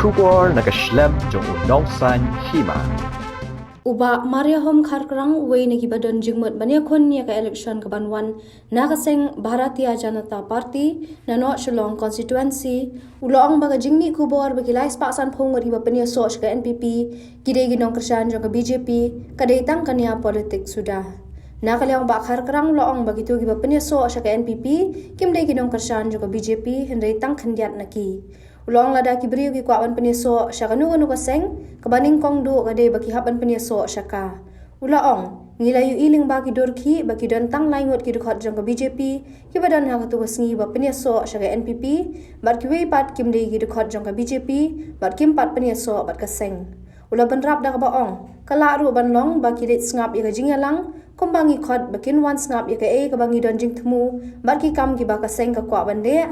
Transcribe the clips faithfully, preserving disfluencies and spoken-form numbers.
Khubor na ka shlem jong u nongsan hima. U Bah Mariahom Kharkrang, uwei na kiba don jingmut ban ïakhun ïa ka election kaban wan na ka seng Bharatiya Janata Party na North Shillong constituency, u la ong ba ka jingmih khubor ba ki lai spah sanphew ngut kiba pynïasoh sha ka N P P ki dei ki nongkyrshan jong ka B J P ka dei tang ka nia politik suda. Na ka liang u Bah Kharkrang u la ong ba kito kiba pynïasoh sha ka N P P kim dei ki nongkyrshan jong ka B J P, hynrei tang khyndiat na ki. U la ong lada ki briew ki kwah ban pynïasoh sha kano kano ka seng, kaba nyngkong duh ka dei ba ki hap ban pynïasoh sha ka. U la ong, ngi la ïohi lyngba ki dur khih ba ki don tang lai ngut ki dkhot jong ka B J P kiba don ha kato ka sngi ba pynïasoh sha ka N P P, bad kiwei pat kim dei ki dkhot jong ka B J P bad kim pat pynïasoh bad ka seng. U la bynrap da kaba ong, ka lah ruh ban long ba ki leit sngap ïa ka jingïalang, kumba ngi khot ba kin wan sngap ïa kaei kaba ngi don jingthmu bad ki kam kiba ka seng ka kwah ban leh.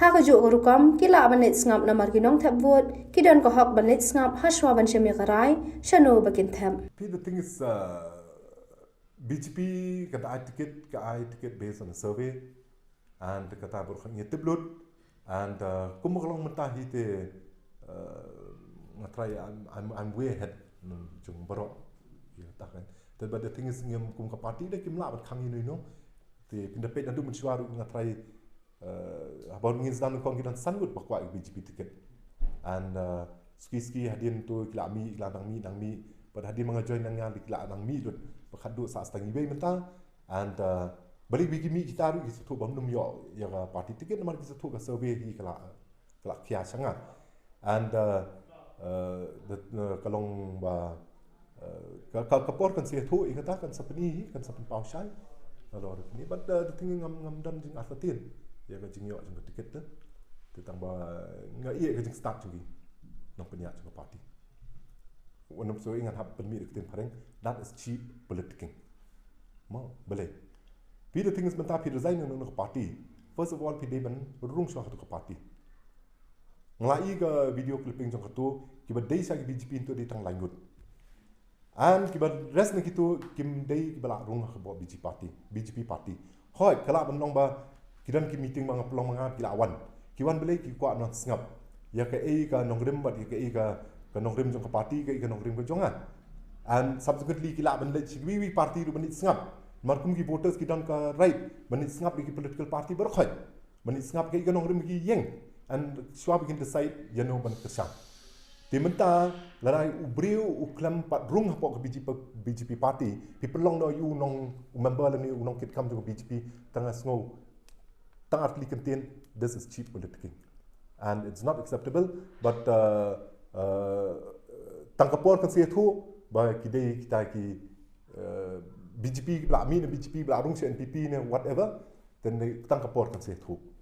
Ha kajuh ka rukom ki lah ban leit sngap namar ki nongthep vote ki don ka hok ban leit sngap ha shuwa ban shem ïa ka rai shano ba kin thep. Phi, the thing is, uh, B J P ka da ai ticket, ka ai ticket based on a survey, and kata baroh ngi tip lut, and, uh, kum ka long mynta hi te, uh, nga try, I'm, I'm, I'm way ahead, mm, jong baroh. Ïa, ta kan. Te, but the thing is, ngim kum ka party da kim lah ban khang ïa no ïa no. Te pynda peit naduh mynshuwa ruh nga try, uh, haba ngin sdang nyngkong ki don san ngut ba kwah ïa B J P ticket. And, uh, suki suki hadien to ki la mih, ki la nang mih, nang mih. Bad hadien ma nga join nang ïa ki la nang mih lut. Ba khatduh sa stang iwei mynta. And, uh, balei ba ki mih kita ruh ki sngewthuh ba ym nym ïoh ïa ka party ticket namar ki sngewthuh ka survey hi ka la, ka la khia sha nga. And, uh, uh, the, uh, ka long ba, uh, ka, ka, ka por kan sa ïathuh ïa kata, kan sa pyni hi, kan sa pynpaw shai. Nalor pyni, but, uh, the thing ngam, ngam don jingartatien ïa ka jingïoh jong ka ticket te. Te tang ba nga ïeh ïa ka jingstad jong ki nongpynïaid jong ka party. Wat nym soi ngan hap pynmih ïa ka ktien phareng, that is cheap politicking. Mo, balei? Phi, the thing is mynta phi resign na ka party. First of all, phi dei ban rung shuwa ha ka party. Nga la ïohi ka video clipping jong kato, kiba dei sha ki B J P hynrei dei tang lai ngut. And kiba rest na kito kim dei kiba la rung ha ka B J P party, B J P party. Hooid, ka lah ban long ba ki don ki meeting ba nga pynlong ma nga ki la wan. Ki wan balei, ki kwah ban sngap ïa kaei ka nongrim bad ïa kaei ka, ka nongrim jong ka party, kaei ka nongrim ka jong nga. And subsequently ki lah ban leit sha kiwei kiwei party ruh ban leit sngap. Namar kum ki voters ki don ka right ban leit sngap ïa ki political party baroh khoit. Ban leit sngap kaei ka nongrim ki ïeng. And shuwa ba kin decide ïano ban kyrshan. Te mynta lada u briew u khlem pat rung hapoh ka B J P, B J P party, phi pynlong noh ïa u nong, u member lane u nongkitkam jong ka B J P, tang nga sngew, tang artylli kyntien, this is cheap politicking. And it's not acceptable, but, uh, uh, tang ka por kan sa ïathuh ba ki dei kita ki, uh, B J P ba la mih na B J P, ba la rung sha N P P ne whatever, te tang ka por kan sa ïathuh.